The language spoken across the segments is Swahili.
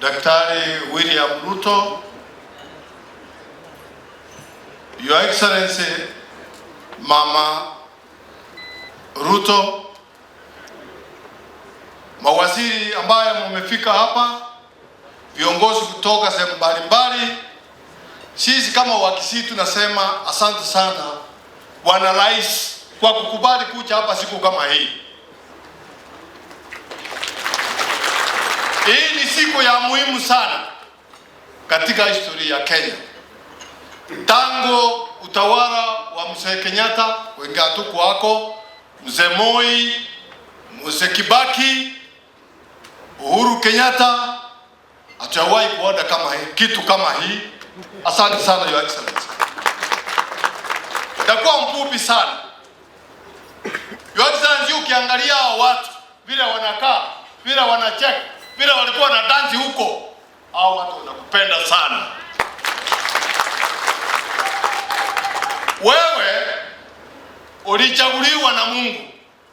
Daktari William Ruto, Your Excellency Mama Ruto, mawaziri ambaye mmefika hapa, viongozi kutoka sehemu mbalimbali, sisi kama Wakisii tunasema asante sana Bwana Rais kwa kukubali kuja hapa siku kama hii. Hii ni siku ya muhimu sana katika historia ya Kenya. Tangu utawala wa Mzee Kenyatta, wengi hatukuwako, Mzee Moi, Mzee Kibaki, Uhuru Kenyatta, hatujawahi kuona kama hii, kitu kama hii. Asante sana, Your Excellency. Takuwa mfupi sana. Your Excellency, ukiangalia hao watu vile wanakaa, vile wanacheka, vile walikuwa na dansi huko, hao watu wanakupenda sana. Wewe ulichaguliwa na Mungu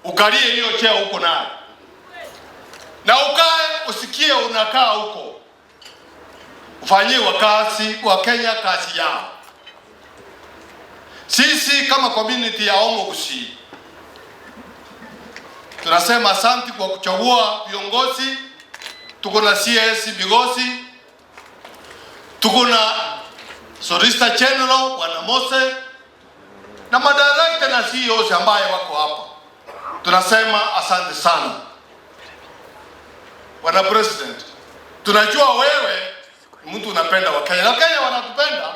ukalie hiyo cheo huko nayo, na ukae usikie unakaa huko, ufanyie wakazi wa Kenya kazi yao. Sisi kama community ya Omogusii tunasema asante kwa kuchagua viongozi. Tuko na CS Migosi, tuko na Solicitor General Bwana Mose na madirekta na CEOs ambaye wako hapa. Tunasema asante sana Bwana President. Tunajua wewe ni mtu unapenda Wakenya na Wakenya wanakupenda,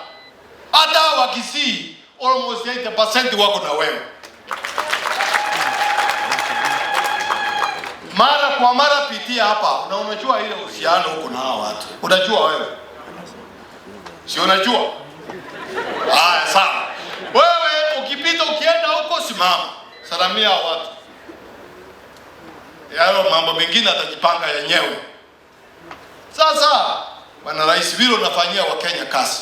hata Wakisii almost 80% wako na wewe. Mara kwa mara pitia hapa na unajua ile uhusiano huko na hawa watu. Unajua wewe? Si unajua? Haya, sawa. Wewe ukipita ukienda huko simama, salamia watu. Yalo mambo mengine atajipanga yenyewe. Sasa Bwana Rais, vile unafanyia Wakenya kazi.